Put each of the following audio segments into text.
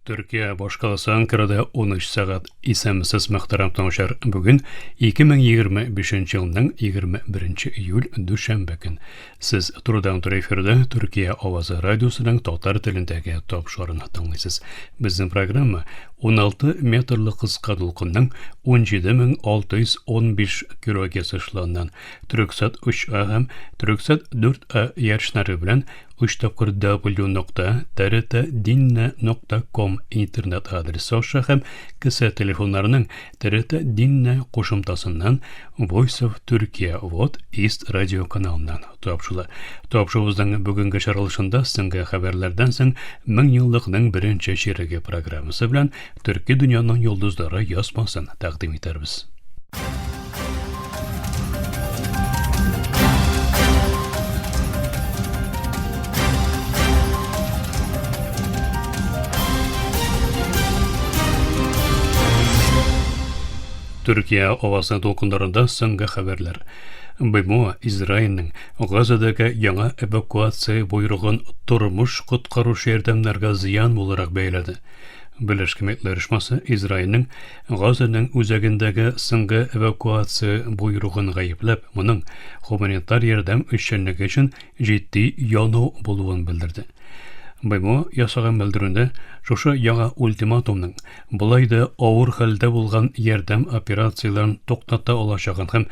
Төркия башкаласы Анкарада 13 сәгать. Исәнмесез, мөхтәрәм тыңлаучылар. Бүген 2025 елның 21 июль дүшәмбе көн. Сез турыдан-туры эфирда Төркия авазы радиосының татар телендәге тапшыруын тыңлыйсыз. Безнең программа 16 метрлы кыска дулкынның 17615 килогерц эшелоныннан Түрксат 3А һәм Түрксат 4А ярышлары белән Өч тапкыр w нокта trt-dinle нокта ком интернет адресы аша һәм кесә телефоннарының TRT Dinle кушымтасыннан Voice of Türkiye Вот East радио каналыннан тапшыла. Тапшыруыбызның бүгенге чыгарылышында соңгы хәбәрләрдән соң меңьеллыкның беренче чиреге программасы белән Төрки дөньяның йолдызлары язмасын тәкъдим итәрбез. Төркия авазы дулкыннарында соңгы хәбәрләр. БМО Израильнең Газадагы яңа эвакуация боерыгын тормыш коткаручы ярдәмнәргә зыян буларак бәяләде. Берләшкән Милләтләр Оешмасы Израильнең Газаның үзәгендәге соңгы эвакуация боерыгын гаепләп, моның гуманитар ярдәм эшчәнлеге өчен җитди янау булуын белдерде. БМО ясаган белдерүендә шушы яңа ультиматумның болай да авыр хәлдә булган ярдәм операцияләрен туктата алачагын һәм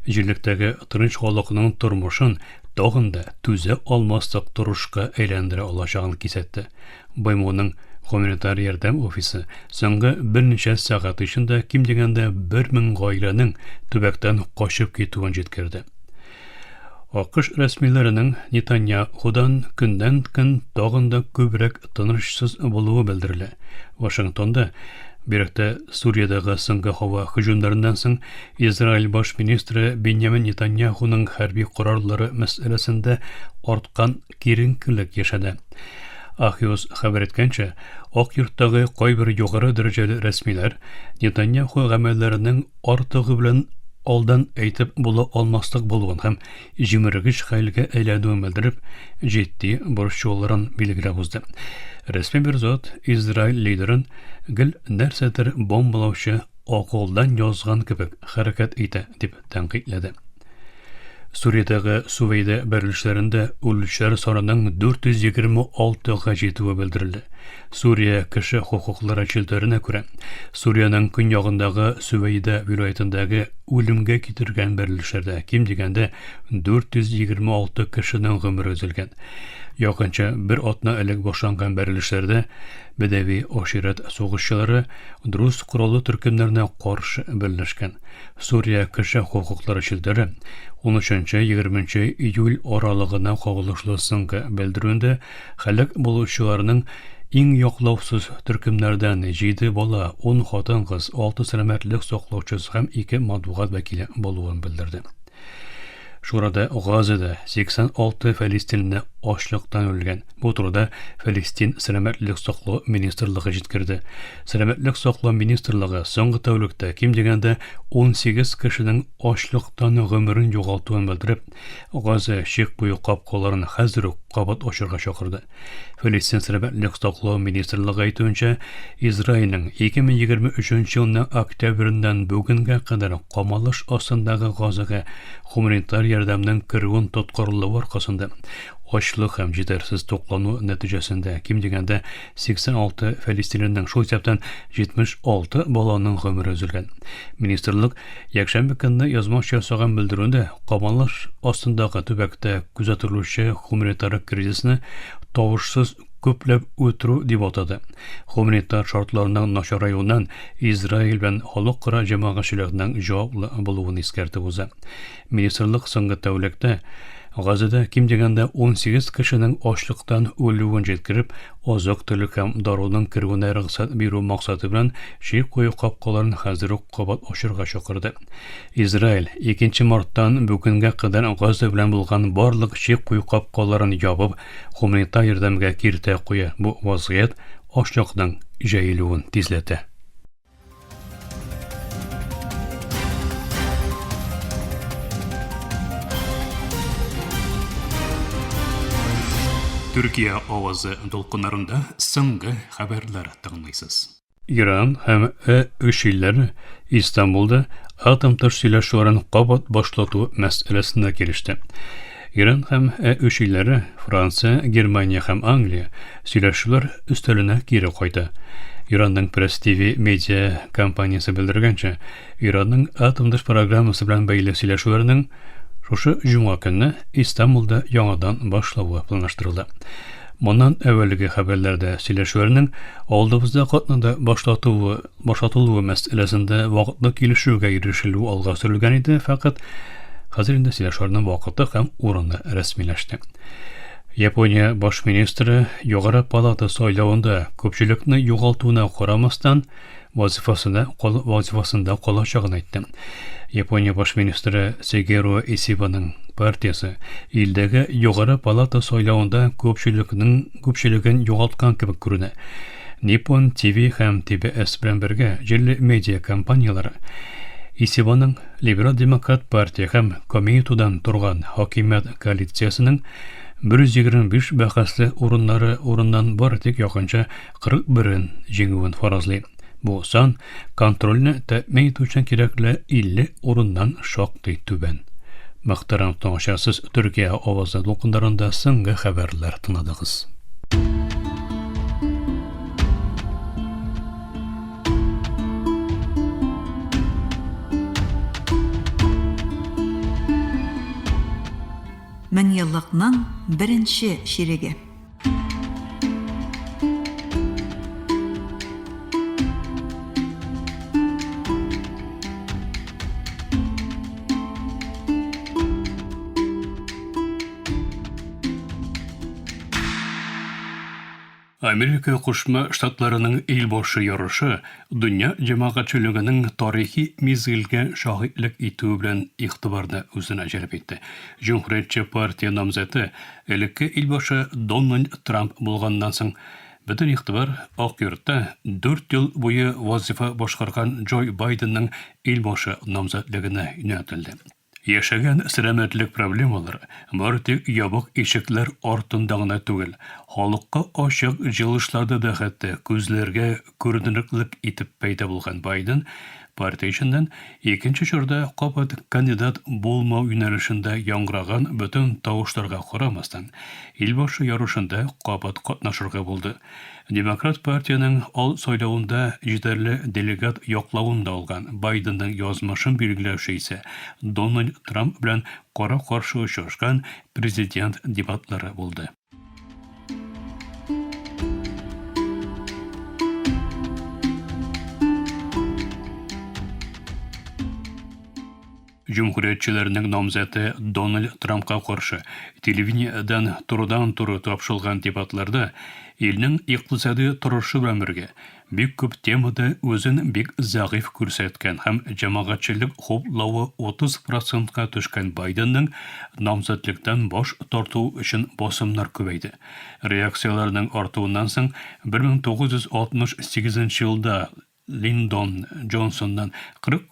җирлектәге тыныч халыкның тормышын тагын да түзә алмаслык торышка әйләндерә алачагын кисәтте. БМОның гуманитар ярдәм офисы соңгы берничә сәгать эчендә ким дигәндә 1000 гаиләнең төбәктән качып китүен җиткерде. АКШ рәсмиләренең Нетаньяхудан көннән-көн тагын да күбрәк тынычсыз булуы белдерелә. Вашингтонда бигрәк тә Сүриядәге соңгы һава һөҗүмнәреннән соң Израиль баш министры Беньямин Нетаньяхуның хәрби карарлары мәсьәләсендә арткан киеренкелек яшәде. Ахиос хәбәр иткәнчә, Ак йорттагы кайбер югары дәрәҗәле рәсмиләр Нетаньяху гамәлләренең артыгы белән алдан әйтеп була алмаслык булуын һәм җимергеч хәлгә әйләнүен белдереп, җитди борчылуларын билгеләп узды. Рәсми бер зат Израиль лидерын гел нәрсәдер бомбалаучы акылдан язган кебек хәрәкәт итә дип тәнкыйтьләде. Сүриядәге Сувейдә бәрелешләрендә үлүчеләр санының 426-га җитүе белдерелде. Сүрия кеше хокуклары челтәренә күрә, Сүриянең көньягындагы Сүвәйдә вилаятендәге үлемгә китергән бәрелешләрдә ким дигәндә 426 кешенең гомере өзелгән. Якынча бер атна элек башланган бәрелешләрдә Бәдәви аширәт сугышчылары друз кораллы төркемнәренә каршы берләшкән. Сүрия кеше хокуклары челтәре 13-20 июль аралыгына кагылышлы соңгы белдерүендә һәлак булучыларның иң яклаусыз төркемнәрдән 7 бала, 10 хатын-кыз, 6 сәламәтлек саклаучысы һәм 2 матбугат вәкиле булуын белдерде. Шул арада Газада 86 фәлестинле ачлыктан үлгән. Бу турыда Фәлестин сәламәтлек саклау министрлыгы җиткерде. Сәламәтлек саклау министрлыгы соңгы тәүлектә ким дигәндә 18 кешенең ачлыктан гомерен югалтуын белдереп, Газа чик кую капкаларын хәзер үк кабат ачарга чакырды. Фәлестин сәламәтлек саклау министрлыгы әйтүенчә, Израильнең 2023 елның октябреннән бүгенгә кадәр камалыш астындагы Газага гуманитар ярдәмнең керүен тоткарлавы аркасында ачлык һәм җитәрсез туклану нәтиҗәсендә ким дигәндә 86 фәлестинленең, шул исәптән 76 баланың гомере өзелгән. Министрлык Якшәмбе көнне язмача ясаган белдерүендә камалыш астындагы төбәктә күзәтелүче гуманитар кризисны тавышсыз күпләп үтерү дип атады. Гуманитар шартларның начараюыннан Израиль белән халыкара җәмәгатьчелекнең җаваплы булуын искәртеп уза. Министрлык соңгы тәүлектә Газада ким дигәндә 18 кешенең ачлыктан үлүен җиткереп, азык-төлек һәм даруның керүенә рөхсәт бирү максаты белән чик кую капкаларын хәзер үк кабат ачырга чакырды. Израиль 2 марттан бүгенгә кадәр Газа белән булган барлык чик кую капкаларын ябып, гуманитар ярдәмгә киртә куя. Бу вазгыять ачлыкның җәелүен тизләтә. Төркия авазы дулкыннарында соңгы хәбәрләр тыңлыйсыз. Иран һәм Э3 илләре Истанбулда атом тыш сөйләшүләрен кабат башлату мәсьәләсендә килеште. Иран һәм Э3 илләре Франция, Германия һәм Англия сөйләшүләр өстәленә кире кайта. Иранның Press TV медиа компаниясе белдергәнчә, Иранның атом тыш программасы белән бәйле сөйләшүләрнең шушы җомга көнне Истанбулда яңадан башлавы планлаштырыла. Моннан әүвәлге хәбәрләрдә сөйләшүләрнең алдыбызда катнада башлатуы, башлатылуы мәсьәләсендә вакытлы килешүгә ирешелү алга сөрелгән иде, фәкать хәзер инде сөйләшүләрнең вакыты һәм урыны рәсмиләште. Япония баш министры Югары палата сайлавында күпчелекне югалтуына карамастан, вазифасында кал вазифасында калачагын әйтте. Япония баш министры Сигеру Исибаның партиясе илдәге югары палата сайлавында күпчелекнең күпчелеген югалткан кебек күренә. Nippon TV һәм TBS белән бергә җирле медиа компанияләре Исибаның Либерал-демократ партия һәм Комейтудан торган хакимият коалициясенең 125 бәхәсле урыннары урыннан бары тик якынча 41-ен җиңүен фаразлый. Бу сан контрольне тәэмин итү өчен кирәкле 50 урыннан шактый түбән. Мөхтәрәм тыңлаучылар, сез Төркия авазы дулкыннарында соңгы хәбәрләр тыңладыгыз. Меңьеллыкның беренче чиреге. Америка Кушма Штатларының илбашы ярышы дөнья җәмәгатьчелегенең тарихи мизгелгә шаһитлек итүе белән игътибарны үзенә җәлеп итте. Җөмһүриятче партия намзәте Элекке илбашы Дональд Трамп булганнан соң, бөтен игътибар Ак Йортта дүрт ел буе вазифа башкарган Джой Байденның илбашы намзәтлегенә юнәлтелде. Яшәгән сәламәтлек проблемалары бары тик ябык ишекләр артында гына түгел, халыкка ачык җыелышларда да хәтта күзләргә күренерлек итеп пәйда булган Байден партия эченнән икенче чорда кабат кандидат булмау юнәлешендә яңгыраган бөтен тавышларга карамастан, илбашы ярышында кабат катнашырга булды. Демократ партиянең ал сайлавында җитәрле делегат яклавын да алган Байденның язмышын билгеләүче исә Дональд Трамп белән кара-каршы очрашкан президент дебатлары булды. Җөмһүриятчеләрнең намзәте Дональд Трампка каршы телевидениедән турыдан-туры тапшырылган дебатларда илнең икътисади торышы белән бергә бик күп темада үзен бик зәгыйфь күрсәткән һәм җәмәгатьчелек хуплавы 30 процентка төшкән Байденның намзәтлектән баш тарту өчен басымнар күбәйде. Реакцияләрнең артуыннан соң 1968 елда Линдон Джонсоннан 46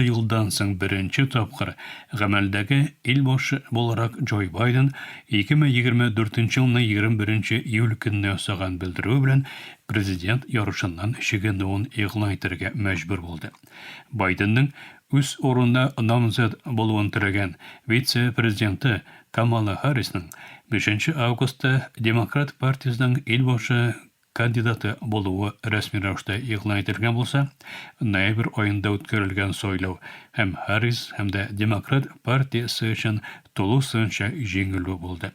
елдан соң беренче тапкыр гамәлдәге илбашы буларак Джой Байден 2024 елның 21 июль көнне ясаган белдерүе белән президент ярышыннан чигенүен игълан итәргә мәҗбүр булды. Байденның үз урынына намзәт булуын теләгән вице-президенты Камала Һаррисның 5 августта Демократ партиясенең илбашы кандидаты булуы рәсми рәвештә игълан ителгән булса, ноябрь аенда үткәрелгән сайлау һәм Һаррис, һәм дә Демократ партиясе өчен тулысынча җиңелү булды.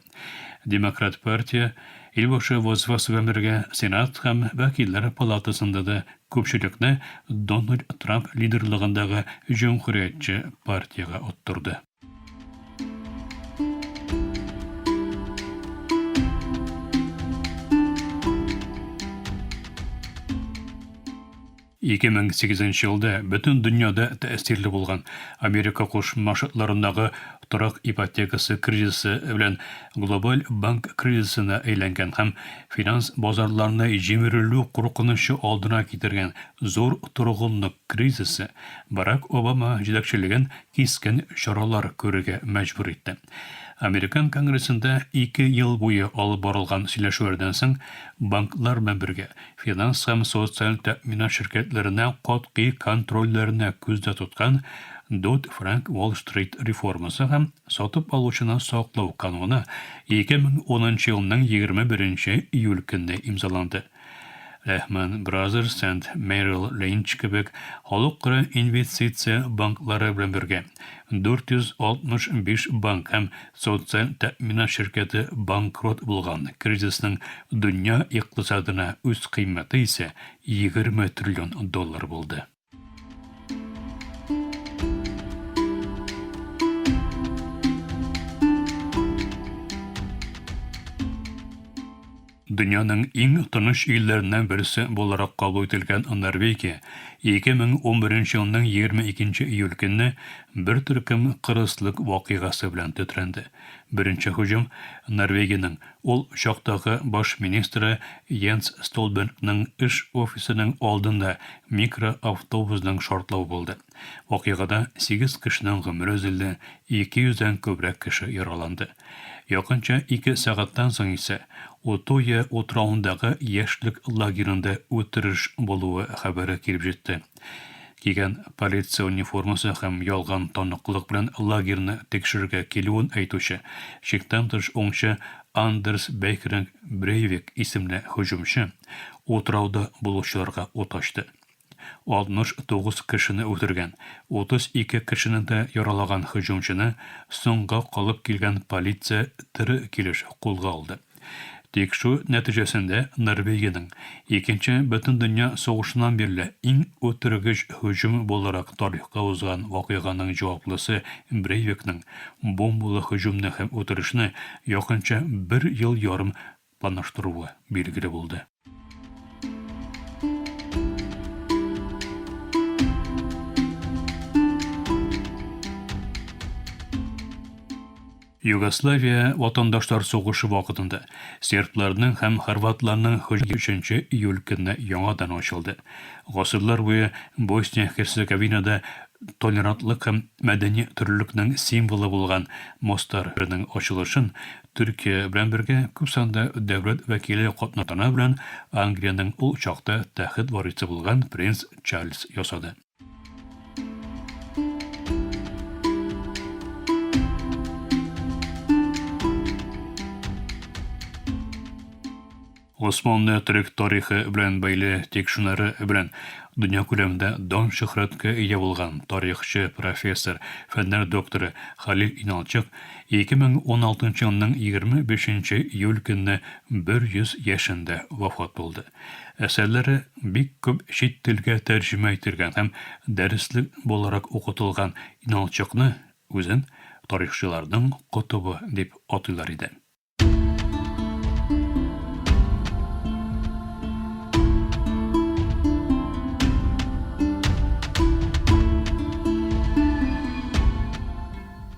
Демократ партия илбашы вазифасы белән бергә Сенат һәм Вәкилләр палатасында да күпчелекне Дональд Трамп лидерлыгындагы Җөмһүриятче партиягә оттырды. 2008 елда бөтен дөньяда тәэсирле булган Америка Кушма Штатларындагы торак ипотекасы кризисы белән глобаль банк кризисына әйләнгән һәм финанс базарларны җимерелү куркынычы алдына китергән зур торгынлык кризисы Барак Обама җитәкчелеген кискен чаралар күрергә мәҗбүр итте. Американ Конгрессында ике ел буе алып барылган сөйләшүләрдән соң, банклар белән бергә финанс һәм социаль тәэминат ширкәтләренә катгый контрольләрне күздә тоткан Дод-Франк Уолл-стрит реформасы һәм сатып алучыны саклау кануны 2010 елның 21 июль көнне имзаланды. Lehman Brothers and Merrill Lynch кебек халыкара инвестиция банклары белән бергә 465 банк һәм социаль тәэминат ширкәте банкрот булган кризисның дөнья икътисадына үзкыйммәте исә 20 триллион доллар булды. Дөньяның иң тыныч илләреннән берсе буларак кабул ителгән Норвегия 2011 елның 22 июль көнне бер төркем кырыслык вакыйгасы белән тетрәнде. Беренче һөҗүм Норвегиянең ул чактагы баш министры Йенс Столтбергның эш офисының алдында микроавтобусның шартлавы булды. Вакыйгада сигез кешенең гомере өзелде, 200 дән күбрәк кеше яраланды. Якынча ике сәгатьтән соң исә Утуя утравындагы яшьлек лагеренда үтереш булуы хәбәре килеп җитте. Кигән полиция униформасы һәм ялган таныклык белән лагерьны тикшерергә килүен әйтүче чиктән тыш уңчы Андерс Бейкеринг Брейвик исемле һөҗүмче утрауда булучыларга ут ачты. 69 кешене үтергән, 32 кешене дә яралаган һөҗүмчене соңга калып килгән полиция тере килеш кулга алды. Тикшерү нәтиҗәсендә Норвегиянең Икенче бөтендөнья сугышыннан бирле иң үтергеч һөҗүм буларак тарихка узган вакыйганың җаваплысы Брейвикның бомбалы һөҗүмне һәм үтерешне якынча бер ел ярым планлаштыруы билгеле булды. Югославия ватандашлар сугышы вакытында сербларның һәм хорватларның һөҗүме 3 июль көнне яңадан ачылды. Гасырлар буе Босния-Һерцеговинада толерантлык һәм мәдәни төрлелекнең символы булган Мостар күперенең ачылышын Төркия белән бергә күп санда дәүләт вәкиле катнашына белән Англиянең ул чакта тәхет варисы булган принц Чарльз ясады. Османлы төрек тарихы белән бәйле тикшерүләре белән дөнья күләмендә дан-шөһрәткә ия булган тарихчы, профессор, фәннәр докторы Хәлил Иналчык 2016 елның 25 нче июль көнне 100 яшендә вафат булды. Әсәрләре бик күп чит телгә тәрҗемә ителгән һәм дәреслек буларак укытылган Иналчыкны үзен тарихчыларның котыбы дип атыйлар иде.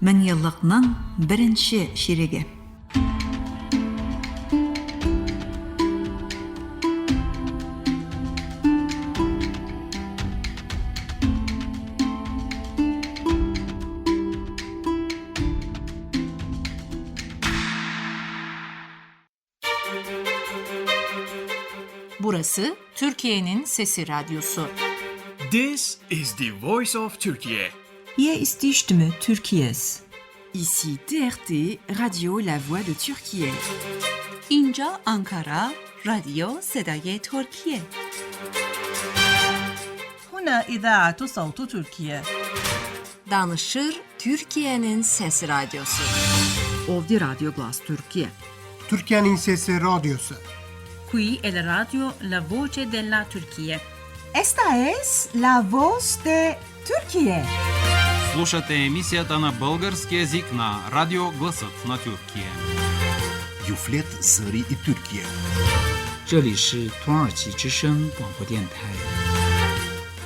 Меңьеллыкның беренче чиреге. Burası Türkiye'nin Sesi Radyosu. This is the voice of Türkiye. Hier ist die Stimme Türkiyes. Ici TRT, Radio La Voix de Türkiye. اینجا آنکارا رادیو صدای ترکیه. هنا إذاعة صوت تركيا. Danışır Türkiye'nin Sesi Radyosu. Ovdi Radyo Glas Türkiye. Türkiye'nin Sesi Radyosu. Qui è la radio La Voce della Turchia. Esta es la voz de Türkiye. Слушате емисията на български език на Радио Гласът на Тюркия. Юфлет Зъри и Türkiye. 这里是土耳其之声广播电台。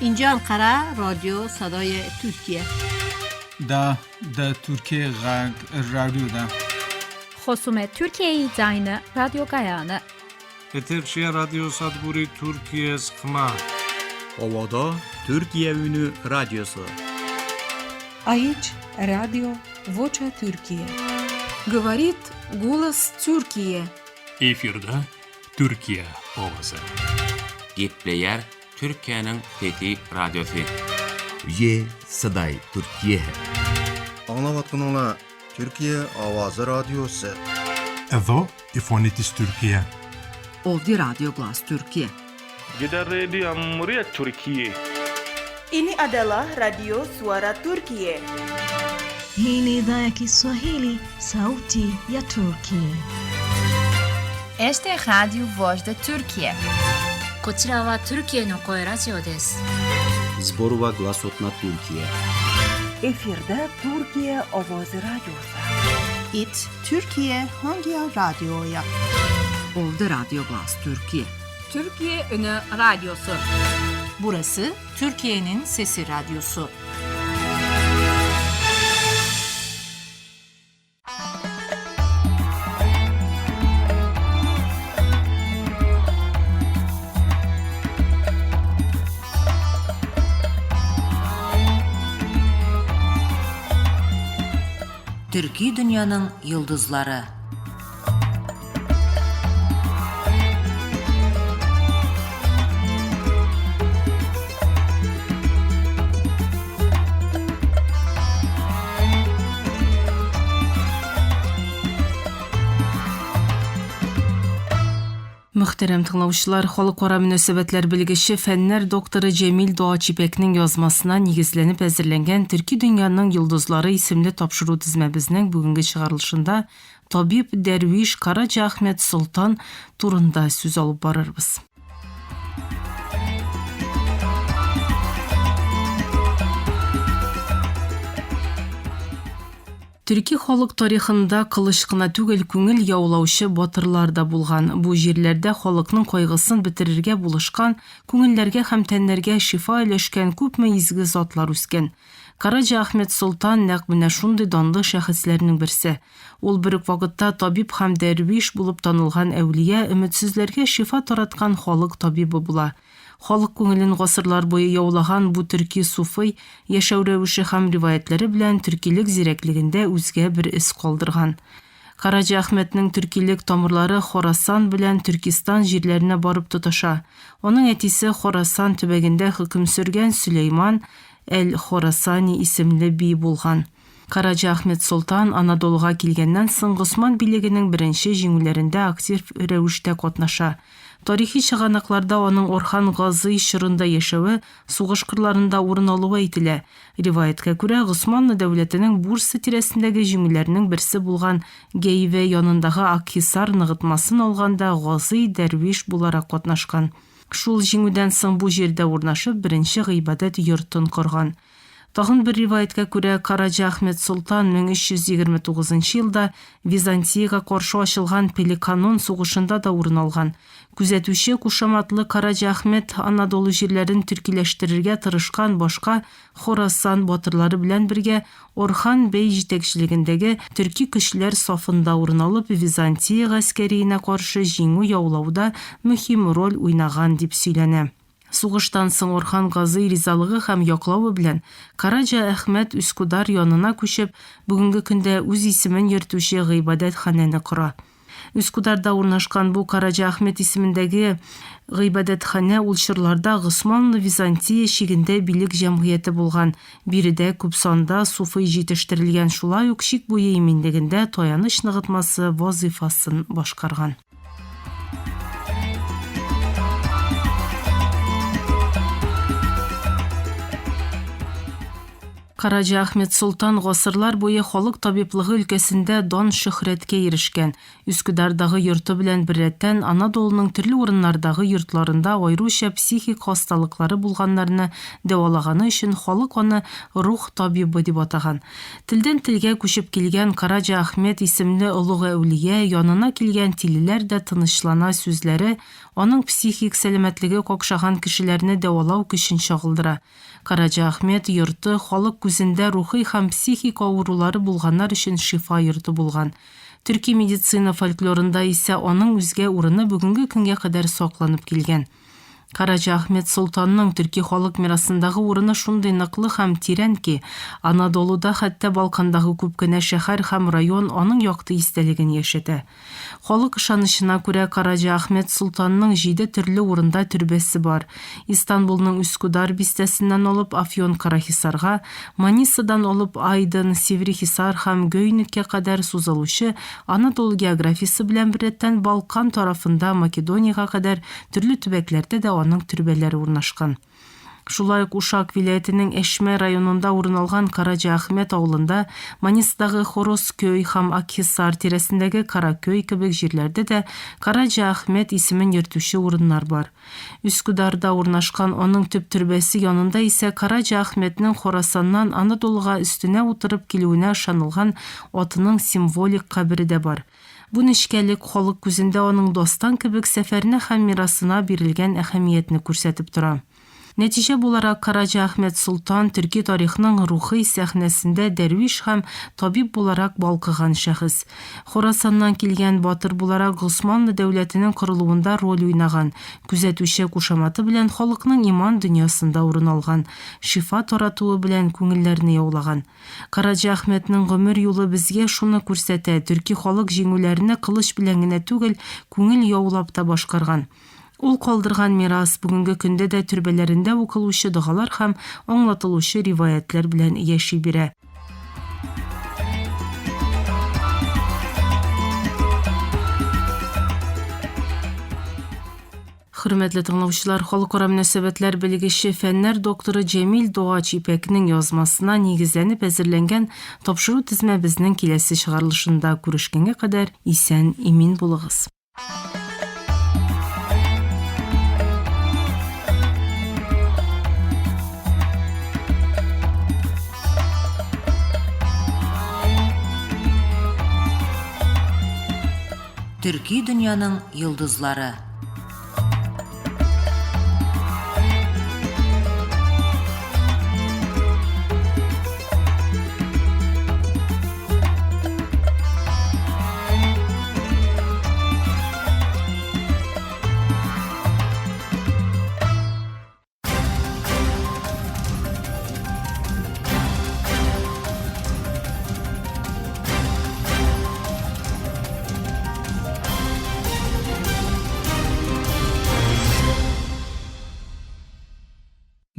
اینجا انقره رادیو صدای ترکیه. دا د ترکیې غږ راډیو ده. Խոսում է Թուրքիայի ձայնը ռադիոկայանը։ Եթերշիա ռադիոսადგուրի Թուրքիես խմա։ Ovada Türkiye Ünü Radyosu. Aici, Radio Vocea Türkiye. Говорит голос Türkiye. Efirde Türkiye owazy. Gepleýär Türkiýäniň Sesi radiosy. Ye Saday Türkiye. Аңлаватканыңлар Türkiye Owazy radiosy. Εδώ η φωνή της Τουρκία. Ovdje Radio Glas Türkiye. Gidan rediyon muryar Turkiyya. Ini adalah Radio Suara Turkiye. Hii ni idhaa ya Kiswahili, sauti ya Turki. Esta é Rádio Voz da Türkiye. こちらはトルキエの声ラジオです。 Зборува гласот на Туркија. Efirde Türkiye Ovozi Radyosu. It Türkiye hangi radyoya? Ovdje Radio Glas Türkiye. Türkiye Ünü Radyosu. Burası Türkiye'nin Sesi Radyosu. Төрки дөньяның йолдызлары. Мөхтәрәм тыңлаучылар, халыкара мөнәсәбәтләр белгече, фәннәр докторы Җәмил Доачипекнең язмасына нигезләнеп әзерләнгән Төрки дөньяның йолдызлары исемле тапшыру тезмәбезнең бүгенге чыгарылышында табиб дәрвиш Карача Әхмәт Солтан турында сүз алып барырбыз. Төрки халык тарихында кылыч кына түгел, күңел яулаучы батырлар да булган. Бу җирләрдә халыкның кайгысын бетерергә булышкан, күңелләргә һәм тәннәргә шифа өләшкән күпме изге затлар үскән. Карача Әхмәт Солтан нәкъ менә шундый данлы шәхесләрнең берсе. Ул бер үк вакытта табиб һәм дәрвиш булып танылган әүлия, өметсезләргә шифа тараткан халык табибы була. Халык күңелен гасырлар буе яулаган бу төрки суфый яшәү рәвеше һәм риваятьләре белән төркилек зирәклегендә үзгә бер эз калдырган. Карача Әхмәтнең төркилек тамырлары Хорасан белән Төркистан җирләренә барып тоташа. Аның әтисе Хорасан төбәгендә хөкем сөргән Сөләйман әл-Хорасани исемле би булган. Карача Әхмәт Солтан Анадолуга килгәннән соң Госман билегенең беренче җиңүләрендә актив рәвештә катнаша. Тарихи чыганакларда аның Орхан Газый чорында яшәве, сугыш кырларында урын алуы әйтелә. Риваятькә күрә, Госманлы дәүләтенең Бурса тирәсендәге җиңүләрнең берсе булган Гәйвә янындагы Акхисар ныгытмасын алганда Газый дәрвиш буларак катнашкан. Шул җиңүдән соң бу җирдә урнашып, беренче гыйбадәт йортын корган. Тагын бер риваятькә күрә, Карача Әхмәт Солтан 1329 елда Византиягә каршы ачылган Пеликанон сугышында да урын алган. Күзәтүче кушаматлы Карача Әхмәт Анадолу җирләрен төркиләштерергә тырышкан башка Хорасан батырлары белән бергә Орхан бей җитәкчелегендәге төрки көчләр сафында урын алып, Византия гаскәриенә каршы җиңү яулауда мөһим роль уйнаган дип сөйләнә. Сугыштан соң Орхан Газый ризалыгы һәм яклавы белән Карача Әхмәт Үскүдар янына күчеп, бүгенге көндә үз исемен йөртүче гыйбадәтханәне кора. Үскүдарда урнашкан бу Карача Әхмәт исемендәге гыйбадәтханә ул чорларда Госманлы Византия чигендә билек җәмгыяте булган. Биредә күп санда суфый җитештерелгән, шулай ук чик буе иминлегендә таяныч ныгытмасы вазыйфасын башкарган. Карача Әхмәт Солтан гасырлар буе халык табиблыгы өлкәсендә дан шөһрәткә ирешкән. Үскүдардагы йорты белән беррәттән Анадолуның төрле урыннардагы йортларында аеруча психик хасталыклары булганнарны дәвалаганы өчен халык аны рух табибы дип атаган. Телдән телгә күчеп килгән Карача Әхмәт исемле олуг әүлия янына килгән тилеләр дә тынычлана сүзләре аның психик сәламәтлеге какшаган кешеләрне дәвалау көчен чагылдыра. Карача Әхмәт йорты халык күзендә рухи һәм психик авырулары булганнар өчен шифа йорты булган. Төрки медицина фольклорында исә аның үзгә урыны бүгенге көнгә кадәр сакланып килгән. Караҗа Әхмәт Солтанның төрки халык мирасындагы урыны шундый ныклы һәм тирән ки, Анадолуда, хәтта Балкандагы күп кенә шәһәр һәм район аның якты истәлеген яшәтә. Халык ышанычына күрә, Караҗа Әхмәт Солтанның җиде төрле урында төрбәсе бар. Истанбулның Үскүдар бистәсеннән алып Афьон-Карахисарга, Манисадан алып Айдын, Сиврихисар һәм Гөйнеккә кадәр сузылучы Анадолу географиясе белән беррәттән Балкан тарафында Македониягә кадәр Төрле төбәкләрдә дә аның төрбәләре урнашкан. Шулай ук Ушак вилаятенең Әшмә районында урын алган Караҗа-Әхмәт авылында, Манисадагы Хорозкөй һәм Акхисар тирәсендәге Каракөй кебек җирләрдә дә Караҗа-Әхмәт исемен йөртүче урыннар бар. Үскүдарда урнашкан аның төп төрбәсе янында исә Караҗа-Әхмәтнең Хорасаннан Анадолуга өстенә утырып килүенә ышанылган атының символик кабере дә бар. Бу нечкәлек халык күзендә аның дастан кебек сәфәренә һәм мирасына бирелгән әһәмиятне күрсәтеп тора. Нәтиҗә буларак, Караҗа Әхмәт Солтан төрки тарихның рухый сәхнәсендә дәрвиш һәм табиб буларак балкыган шәхес. Хорасаннан килгән батыр буларак Госманлы дәүләтенең корылуында роль уйнаган, күзәтүче кушаматы белән халыкның иман дөньясында урын алган, шифа таратуы белән күңелләрне яулаган. Караҗа Әхмәтнең гомер юлы безгә шуны күрсәтә, төрки халык җиңүләрне кылыч белән генә түгел, күңел яулап та башкарган. Ул калдырган мирас бүгенге көндә дә төрбәләрендә укылучы догалар һәм аңлатылучы риваятьләр белән яши бирә. Хөрмәтле тыңлаучылар, халыкара мөнәсәбәтләр белгече, фәннәр докторы Җәмил Догач Ипәкнең язмасына нигезләнеп әзерләнгән тапшыру тезмәбезнең киләсе чыгарылышында күрешкәнгә кадәр исән имин булыгыз. Төрки дөньяның йолдызлары.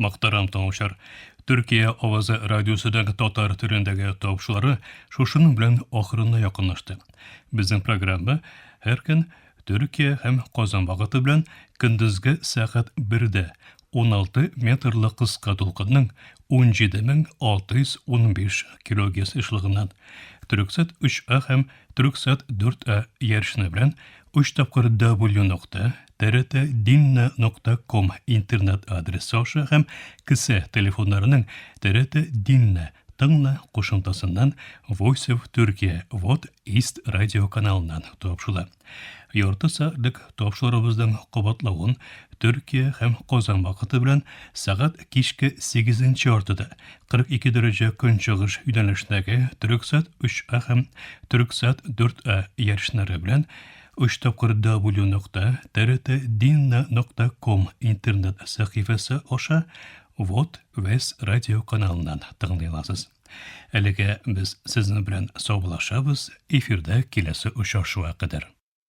Мөхтәрәм тыңлаучылар, Төркия авазы радиосының татар телендәге тапшырулары шушының белән ахырына якынлашты. Безнең программа һәр көн Төркия һәм Казан вакыты белән көндезге сәгать 1дә 16 метрлы кыска дулкынның 17615 килогерц ешлыгыннан Төрксат 3А һәм Төрксат 4А ярышны белән 3 тапкыр w нокта trtdinna нокта ком интернет адресы аша һәм кесә телефоннарының TRT Dinna Тыңла кушымтасыннан Voice of Turkey Вот East радио каналыннан тапшыла. Ярты сәгатьлек тапшыруыбызның кабатлавын Төркия һәм Казан вакыты белән сәгать кичке 8 яртыда 42 дәрәҗә көнчыгыш юнәлешендәге Төрексат 3А һәм Төрексат 4А ярышнары белән 3 тапкыр w нокта trtdinna нокта ком интернет сәхифәсе аша Вот Вес радио каналыннан тыңлый аласыз. Әлегә без сезнең белән саубуллашабыз, эфирда киләсе очрашуга кадәр.